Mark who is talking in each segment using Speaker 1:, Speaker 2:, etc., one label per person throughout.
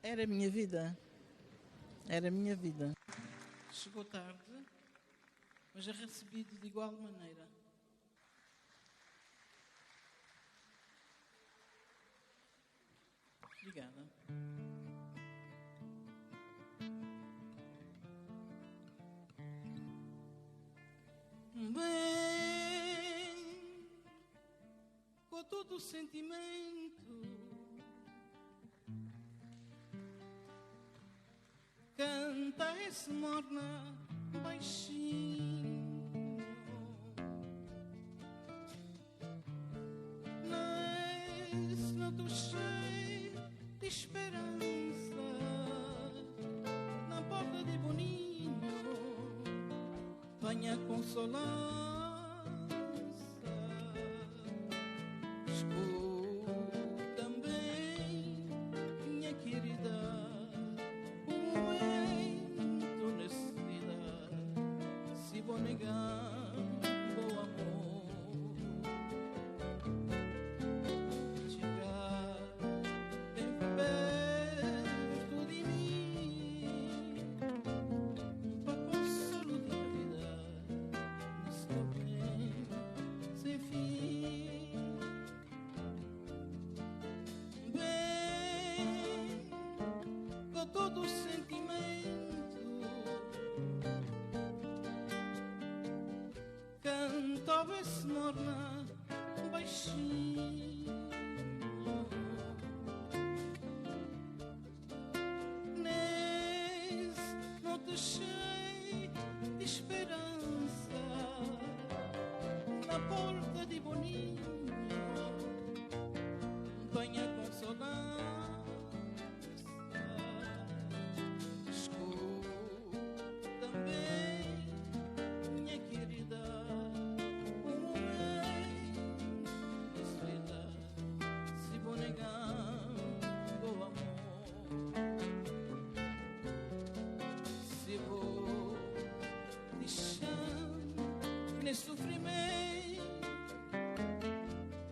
Speaker 1: Era a minha vida. Era a minha vida. Chegou tarde, mas é recebido de igual maneira. Obrigada. Bem, com todo o sentimento, canta esse morna baixinho. Nesse noto cheio de esperança, na porta de Boninho, venha consolar. Escuta bem, minha querida, o momento necessidade, se vou negar o amor. Chegar bem perto de mim, para consolo de vida, nesse tormento sem fim. Bem, com todo o sentimento, cantava esse morna baixinho. Nesse noite cheio de esperança, na porta de Boninho, venha consolar. Escuta bem, minha querida, o momento de solidão, se vou negar o amor, se vou deixar nesse sofrimento,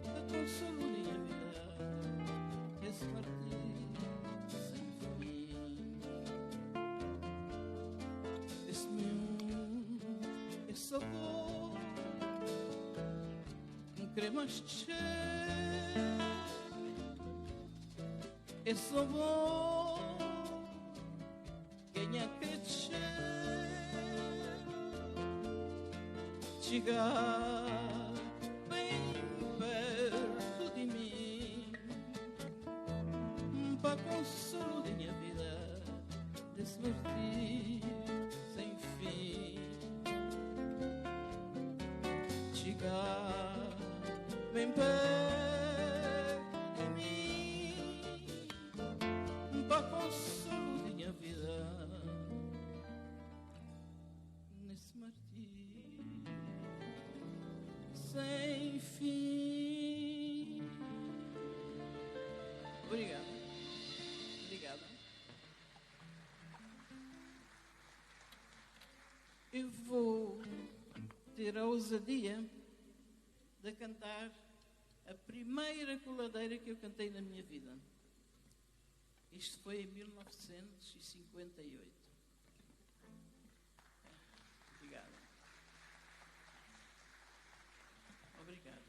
Speaker 1: a consolo minha vida, esse martírio sem fim. Esse meu, esse sabor, não querer mais descer. Esse sabor, quem é que descer? Chegar bem perto de mim, para consolo de minha vida, desse martírio sem fim. Chegar bem perto de mim, para consolo de minha vida, nesse martírio sem fim. Obrigada. Obrigada. Eu vou ter a ousadia de cantar a primeira coladeira que eu cantei na minha vida. Isto foi em 1958. Obrigada. Obrigada.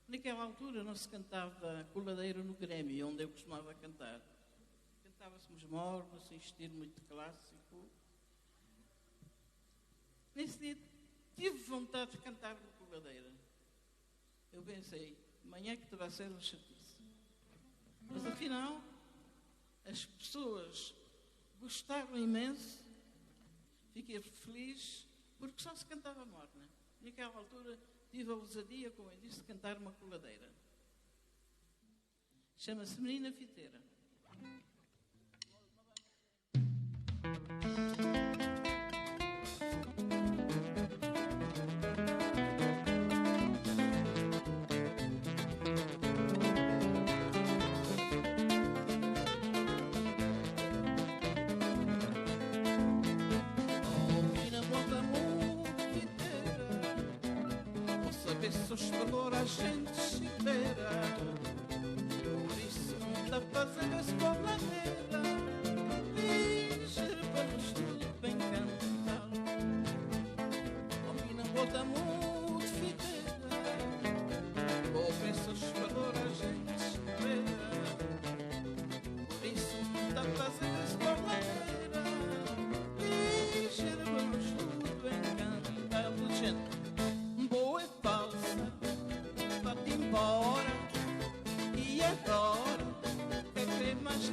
Speaker 1: Naquela altura não se cantava coladeira no Grêmio, onde eu costumava cantar. Cantava-se uns mornos, sem estilo muito clássico. Nesse dia tive vontade de cantar uma coladeira. Eu pensei, amanhã que te vai ser uma chatice. Mas afinal, as pessoas gostaram imenso. Fiquei feliz, porque só se cantava morna. Naquela altura tive a ousadia, como eu disse, de cantar uma coladeira. Chama-se Menina Fiteira. Oh, menina, bota a mão, fiteira, vou saber se os valor a gente se inteira. Por isso não dá pra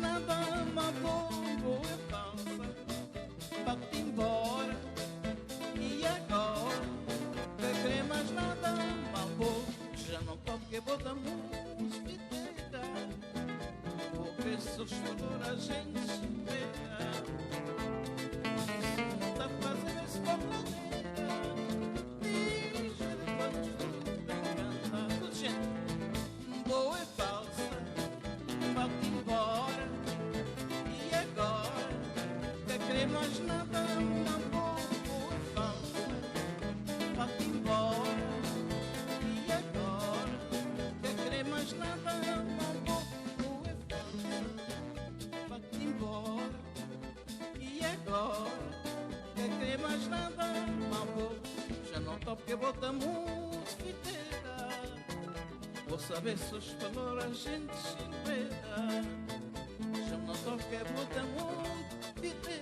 Speaker 1: nada, ma bo, bo é falsa. Bate embora. E agora? Que querer mais nada, ma bo. Já não toco que bota música. Vou ver se os a gente espera. Isso não tá fazendo esse Gente, boa é falsa, bate embora. E agora? Que querer mais nada, uma boa, boa é falsa, bate embora. E agora? Que querer mais nada, uma boa, boa é falsa, bate embora. E agora? Que querer mais nada, uma boa. Já não toco que bota música. Vou saber se os valores a gente se espera. Já não toco que bota música.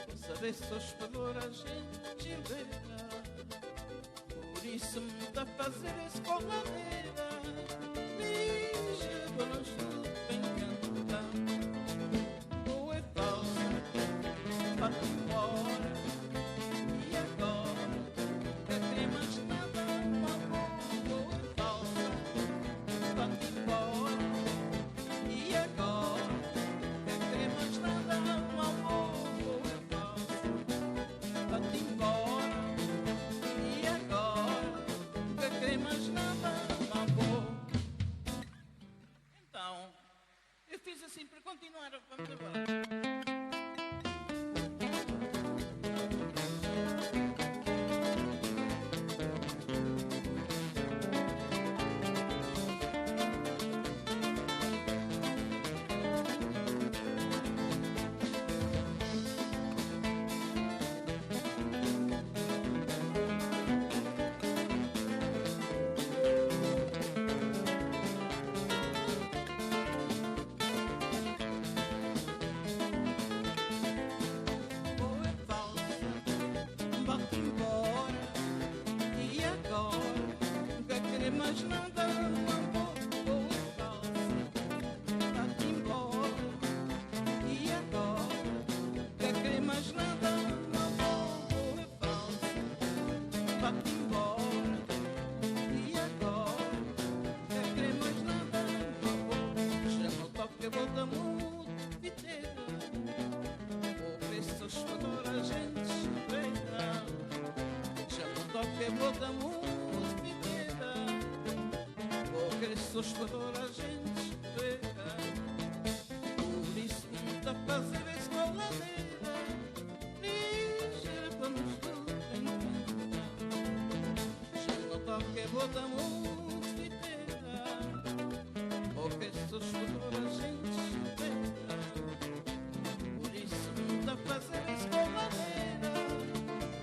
Speaker 1: Vou saber se os valores a gente se espera. Por isso me tá fazer esse coladeira. Ligeiro para nós tudo bem cantar. Boa é falsa, bate embora. E agora? Que querer mais nada, uma boa é falsa, bate embora. E agora? Que querer mais nada, uma boa é falsa, bate embora. E agora? Que querer mais nada, uma boa. Então, eu fiz assim para continuar. Vamos embora. Boa é falsa, bate embora. E agora? Nunca querer mais nada, uma boa, boa é falsa, bate embora. E agora? Nunca querer mais nada, uma boa, boa é falsa, bate embora. E agora? Nunca querer mais nada, uma boa. Já não toco que bota muito piteira. Vou ver se os valores a gente espera. Já não toco que bota muito piteira. Vou ver se os valores a gente espera. Por isso não tá fazer esse coladeira. Ligeira para nos tudo encantar. Já não toco que bota muito piteira. Vou ver se os valores a gente espera. Por isso não tá fazer esse coladeira.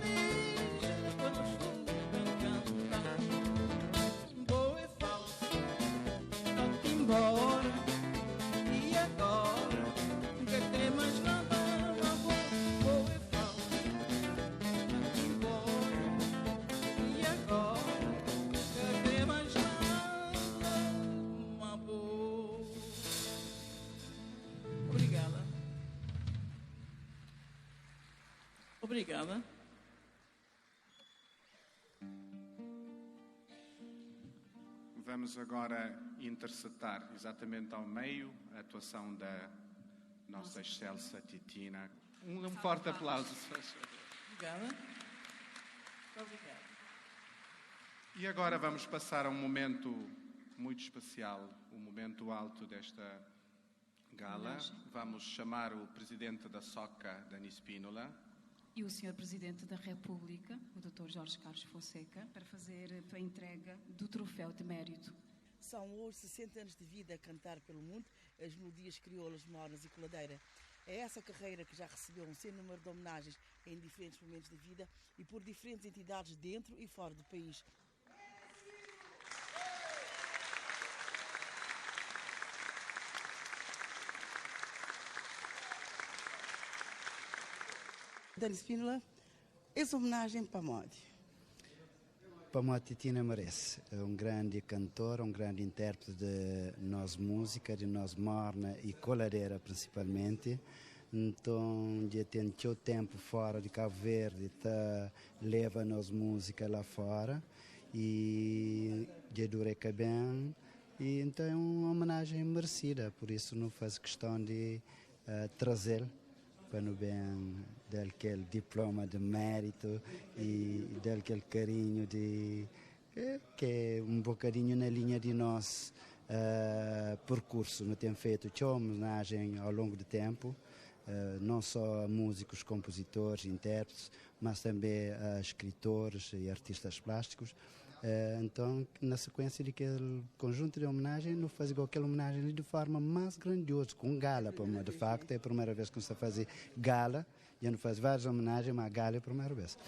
Speaker 1: Ligeira para nos tudo encantar. Boa é falsa, bate embora. E agora? Nunca querer mais nada, uma boa, boa é falsa, bate embora. E agora? Nunca querer mais nada, uma boa. Obrigada. Obrigada.
Speaker 2: Vamos agora interceptar exatamente ao meio a atuação da nossa excelsa Titina. Um forte aplauso, se faz favor.
Speaker 1: Obrigada. Muito obrigada.
Speaker 2: E agora vamos passar a um momento muito especial, o momento alto desta gala. Vamos chamar o presidente da SOCA, Dani Spínola,
Speaker 3: E o Sr. Presidente da República, o Dr. Jorge Carlos Fonseca, para fazer a entrega do troféu de mérito.
Speaker 4: São hoje 60 anos de vida a cantar pelo mundo as melodias crioulas, mornas e coladeira. É essa carreira que já recebeu um sem número de homenagens em diferentes momentos da vida e por diferentes entidades dentro e fora do país. Dani Spínola, essa homenagem para Modi.
Speaker 5: Pamodi Titina merece. É um grande cantor, um grande intérprete de nos música, de nos morna e coladeira principalmente. Então, já tem teu tempo fora de Cabo Verde, tá, leva nos música lá fora e já dura bem. E então é uma homenagem merecida, por isso não faz questão de trazê-lo para no bem daquele diploma de mérito e daquele carinho de que é um bocadinho na linha de nosso percurso. Não tem feito homenagem ao longo do tempo, não só a músicos, compositores, intérpretes, mas também a escritores e artistas plásticos. Então, na sequência daquele conjunto de homenagem, não faz igual aquela homenagem de forma mais grandiosa, com gala, de facto, é a primeira vez que se faz gala, e não faz várias homenagens, mas a gala é a primeira vez.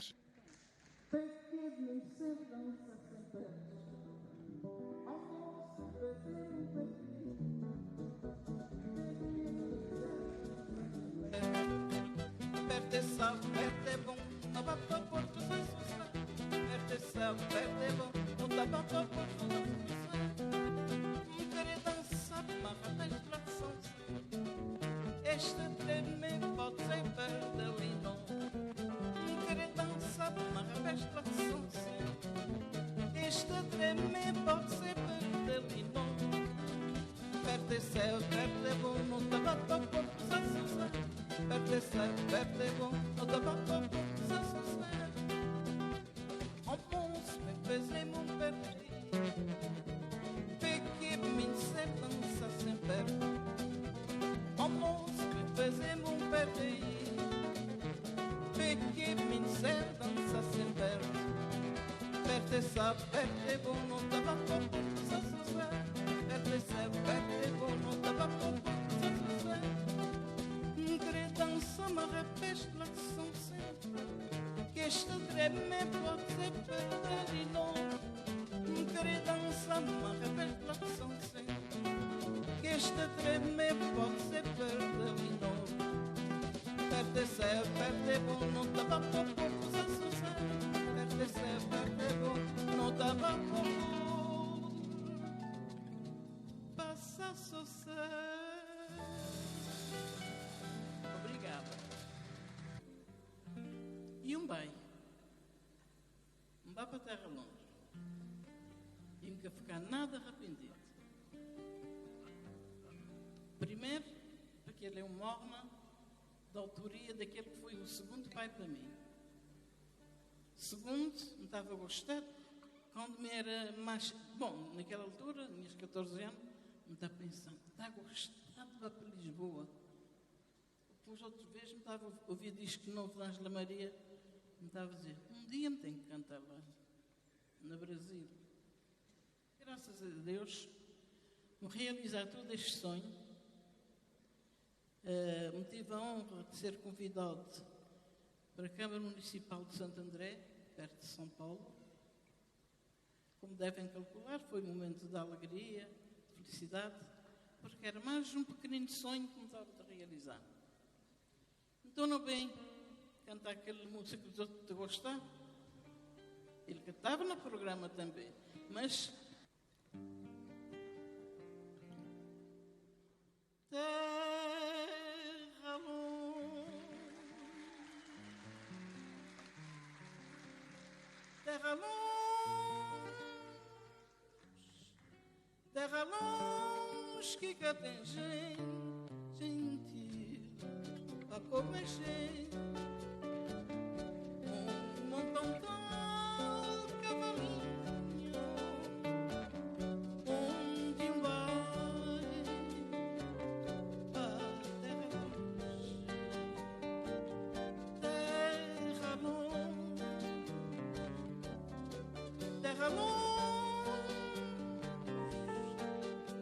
Speaker 1: Esta treme pode ser perdalino. Querer dançar, mas Esta treme pode ser perdalino. Perde céu, perde bom, não te bate por Perde céu, perde bom, não te bate por En mons me faisait mon perdu. Pequet min dança sem perto. En mons me faisait mon perdu. Pequet min dança sem perto. Perde sa, perde bom, não te bate por Perde sa, perde bom, não te bate por Querer dançar, mas repete lá são sempre. Que este treme pode ser perdido. Querer dançar, mas repete lá são sempre. Que este treme pode ser perdido. Perde ser, perde bom, não te va por Perde ser, perde bom, não te va por Passa sossego. Obrigada. E um bem. Um vá para a terra longe. E nunca ficar nada arrependido. Primeiro, porque ele é um morna da autoria daquele que foi o segundo pai para mim. Segundo, me estava a gostar, quando me era mais... Bom, naquela altura, tinha 14 anos, me estava pensando, está a gostar de ir para Lisboa. Depois, outra vez, me estava a ouvir disco novo da Ângela Maria, me estava a dizer, um dia me tenho que cantar lá, no Brasil. Graças a Deus, me realizar todo este sonho, me tive a honra de ser convidado para a Câmara Municipal de Santo André, perto de São Paulo. Como devem calcular, foi um momento de alegria, de felicidade, porque era mais um pequenino sonho que me estava a realizar. Então, não bem cantar aquela música que os outros te gostam. Ele cantava no programa também, mas... Terra longe, terra longe, terra longe que cá tem gente gentil pra comer gente, um montão tal cavalinho, onde vai a terra longe, terra longe, terra longe,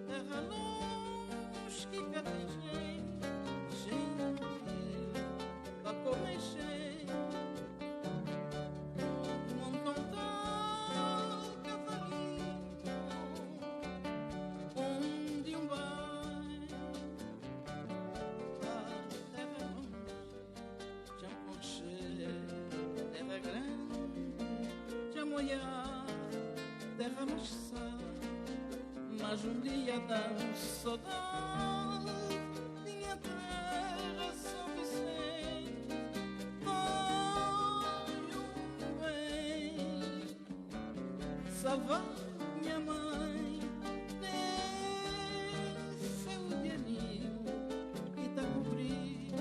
Speaker 1: terra longe que cá tem gente gentil pra comer gente, um montão tal cavalinho, onde um vai a terra longe, já conche terra grande, já molhar. Mas um dia dá-me saudade Minha terra, São Vicente. Ai, um bem Salvar minha mãe Nesse céu de anil Que tá cobrir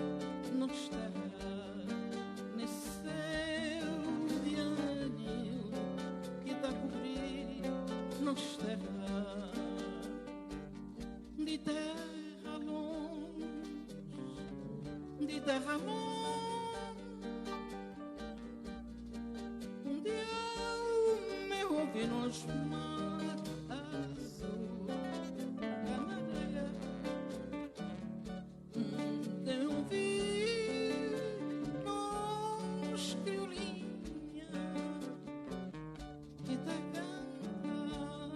Speaker 1: nos terra. Nesse céu de anil Que tá cobrir nos terra. De terra longe De terra longe. Um dia meu ouvi nos mar azul Canareia Tem ouvi nos criolinha Que tá cantar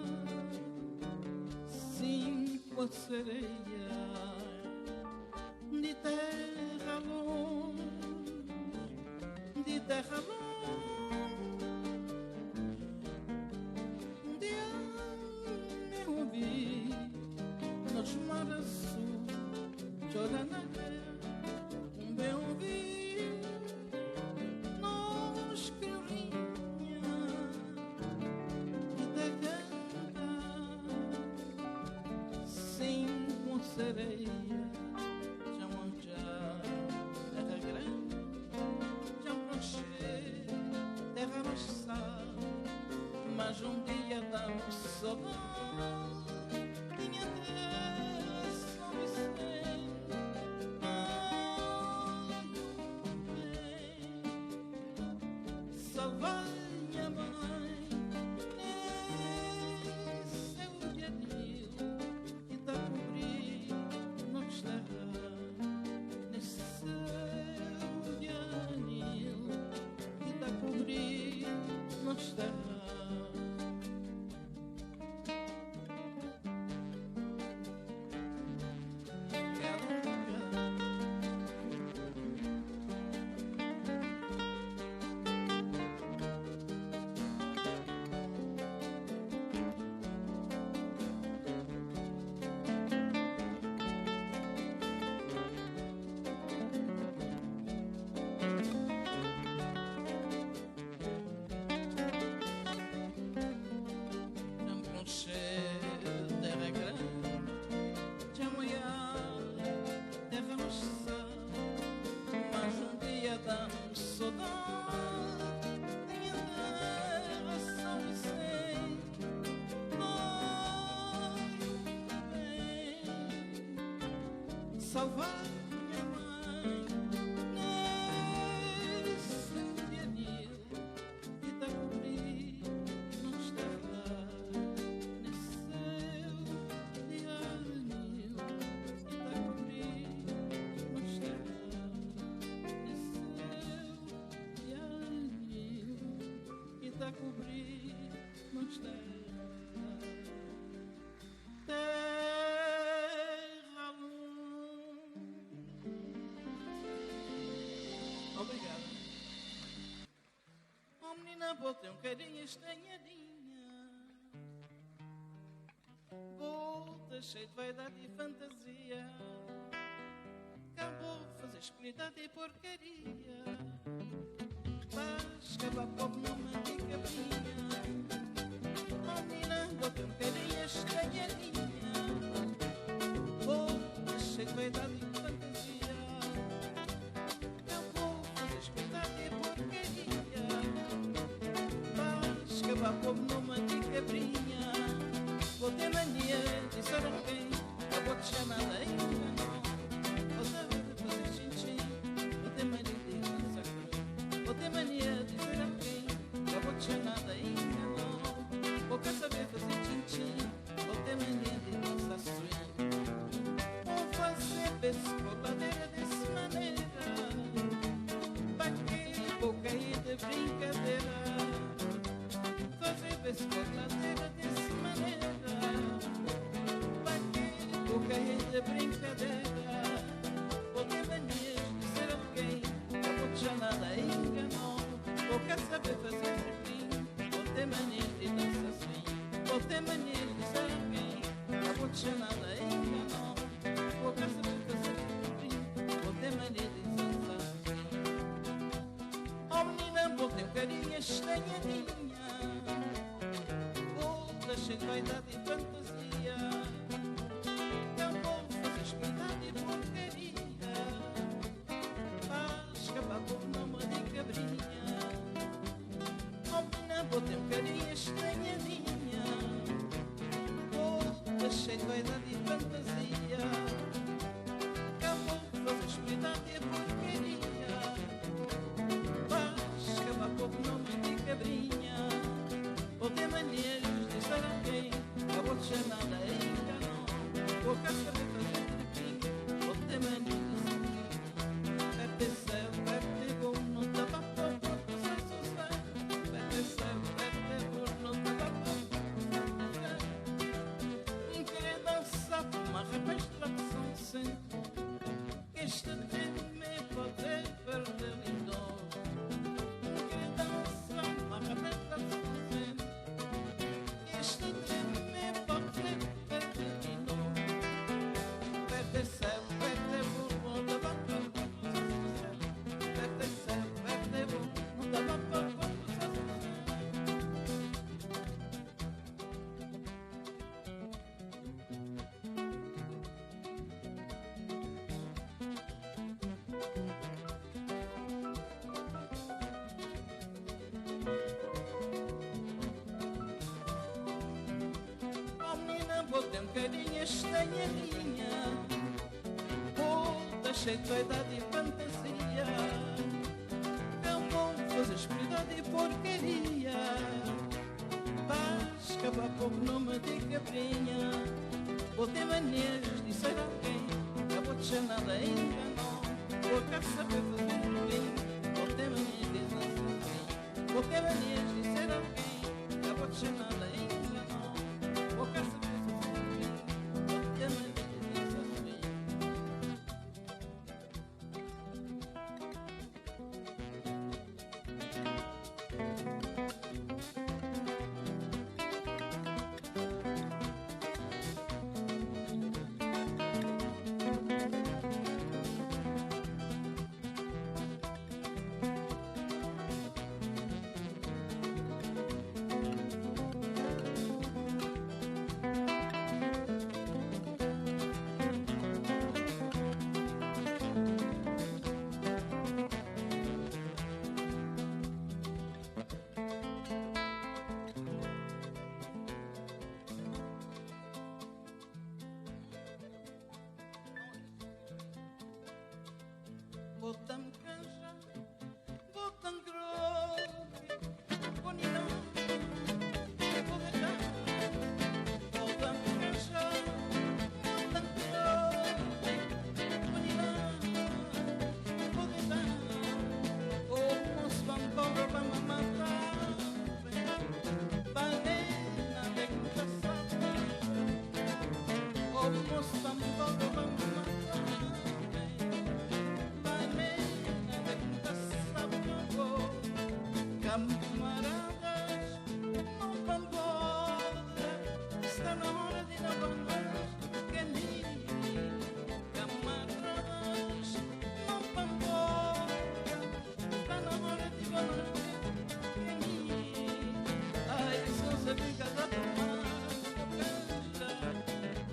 Speaker 1: Sim com a sereia De terra longe De terra longe. Um dia me ouvi Nos mar azul Chora na guerra Um bem ouvi Nos criolinha Que te canta Sim com a sereia Já terra grande Já conchê terra sal Mas um dia dá-me saudade Minha terra, São Vicente. Ai, bem Salvar minha mãe Nesse céu de anil Que tá cobrir nos terra. Nesse céu de anil Que tá cobrir nos terra. Salvar minha mãe Nesse de anil Que tá cobrir nos terra. Nesse céu de anil Que tá cobrir nos terra. Nesse céu de anil Que tá cobrir nos terra. Terra longe. Obrigada. Oh menina, botei um carinho estanhadinha. Volta cheio de vaidade e fantasia. Acabou de fazer escolhidade e porcaria. Vais acabar pobre numa de cabrinha. Oh menina, botei um carinho estanhadinha. Volta cheio de vaidade e fantasia. Acabou de fazer escolhidade e porcaria. Vais acabar pobre numa de cabrinha. Vou ter mania de ser alguém. Acabou de chamar ainda não. Vou saber fazer tchim-tchim. Vou ter mania de dançar cruz. Vou ter mania de ser alguém. Acabou de chamar ainda não. Vou quer saber fazer tchim-tchim. Vou ter mania de dançar swing. Vou fazer pescoladeira desse maneira. Pra que vou cair de brincadeira? Fazer pescoladeira desse maneira. Pra que vou cair de brincadeira? Vou ter mania de ser alguém. Acabou de já nada enganou. Vou quer saber fazer bem. Vou ter mania de dançar swing. Vou ter mania de ser alguém. carinha estranhadinha, toda cheia de vaidade e fantasia. Não vou fazer espetáculo e porcaria, faz escapar por nome de cabrinha. Oh menina, vou ter um carinha estranhadinha, toda cheia de vaidade e fantasia. Não vou fazer espetáculo e porcaria, faz escapar por nome de cabrinha. Vou ter manias de ser alguém, acabou de chamar ainda não. Vou cá saber fazer tripinho, vou ter manias de ser Pepe céu, pepe bom, não tá pa pa pa pa sa Pepe céu, pepe bom, não tá pa pa pa. Querer dançar com uma rapaz de lá de São Vicente, este treme pode perder lindor. Querer dançar uma rapaz de lá de São Vicente, este treme pode perder lindor. Pepe céu, pepe bom, não tá pa pa pa pa. Pepe céu, pepe bom, não tá pa pa pa pa. Oh menina, vou ter um carinha estranhadinha, toda cheia de vaidade e fantasia. Eu vou fazer escuridade e porcaria, faz escapar pouco nome de cabrinha. Vou ter manias de ser alguém, acabou de chamar ainda não. Vou cá saber fazer bem, vou ter manias de ser alguém. Vou ter manias de ser alguém, acabou de chamar ainda não. Vou cá saber fazer bem, vou ter manias de ser alguém. Botam canja, botam grogue, bonina, vou deixar. Botam canja, botam grogue, bonina, vou deixar. O moço vambora vai me matar, banana de que sabe. O moço vambora vai me matar, Camaradas, não vão embora, está na hora de não vamos caminho. Camaradas, não vão embora, está na hora de vamos caminho. Ai, Sousa fica a tomar canja,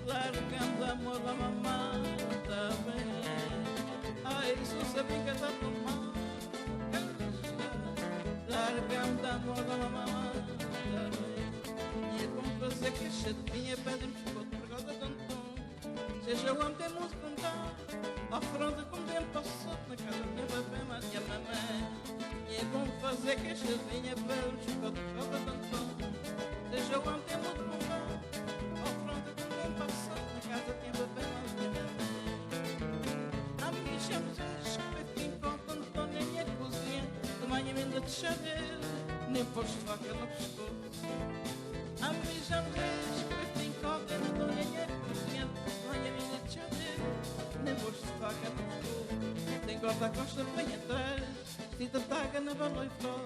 Speaker 1: largando amor da mamã também. Ai, Sousa fica a tomar canja, largando amor da mamã também. E é bom fazer queixa de mim, é pedra no chicote por causa de Anton. Seja o homem temos de contar, a afronta com o tempo passou na casa da minha babá, mas minha mamãe. E é bom fazer queixa de mim, é pedra no chicote por causa de Anton. Seja o homem temos de contar, a afronta com o tempo passou na casa da minha babá, mas minha mamãe. A mim chamo-se que fico com Antônio na minha cozinha, de manhã ainda de chaveiro, nem posto faca no pescoço. A mim chamo-se que fico com Antônio na minha cozinha, de manhã ainda de chaveiro, nem posto faca no pescoço. Tem guarda-costa bem atrás, tita taga na bala e flor,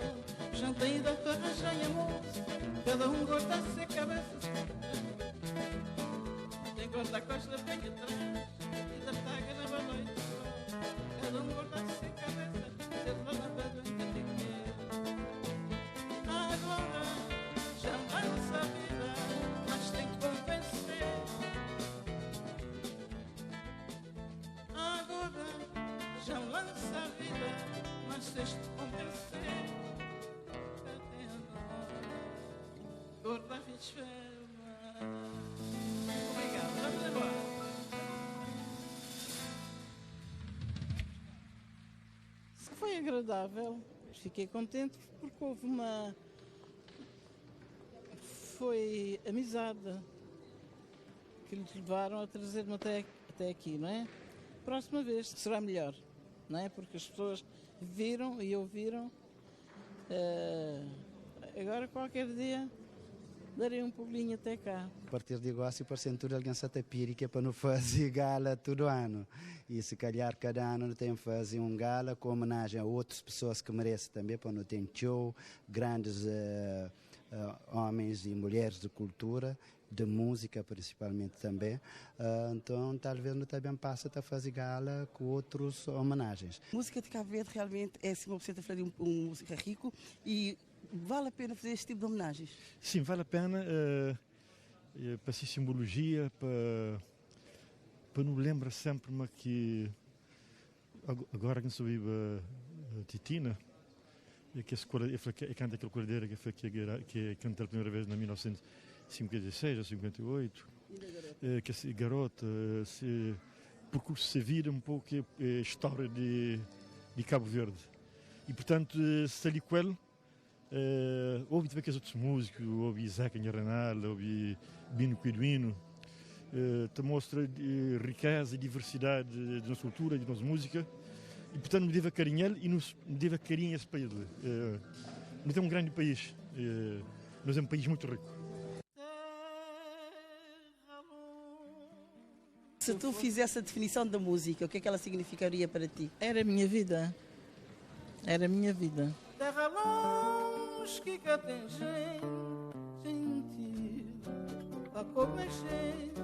Speaker 1: janta e da farrajanha moço, cada um gosta de ser cabeça. Tem guarda-costa bem atrás, tita taga na bala e flor, cada um gosta de ser cabeça, se roda para dentro de quer. Já lança a vida, mas este convencer até agora. Gorda Obrigado. Vamos embora. Foi agradável, fiquei contente porque houve uma. Foi amizade que lhes levaram a trazer-me até, até aqui, não é? Próxima vez será melhor, não é? Porque as pessoas viram e ouviram. Agora, qualquer dia, darei um pulinho até cá.
Speaker 5: A partir de agora, se parecendo tudo alguém se piri que é para não fazer gala todo ano. E se calhar cada ano tem que fazer um gala com homenagem a outras pessoas que merecem também, para não ter show, grandes homens e mulheres de cultura, de música principalmente também. Então talvez não também passe a fazer gala com outras homenagens.
Speaker 4: Música de Cabo Verde realmente é, assim como você está falando, um música rico e vale a pena fazer este tipo de homenagens?
Speaker 6: Sim, vale a pena, para ser simbologia, para nos lembrar sempre uma que agora que se vive a Titina, e que e canta aquele coladeira que foi que canta a primeira vez em 1956 ou 58, que esse garoto se percurso se vira um pouco a história de Cabo Verde. E portanto, se ali com ele, houve também aqueles outros músicos, houve Isaac Renal, houve Bino Cuiduino, te mostra riqueza e diversidade de nossa cultura, de nossa música, e portanto me deve carinhar e nos deve carinho esse país. Nós é um grande país, nós é um país muito rico.
Speaker 4: Se tu fizesse a definição da música, o que é que ela significaria para ti?
Speaker 1: Era a minha vida. Era a minha vida. Terra longe que cá tem gente, gentil, pra comer gente.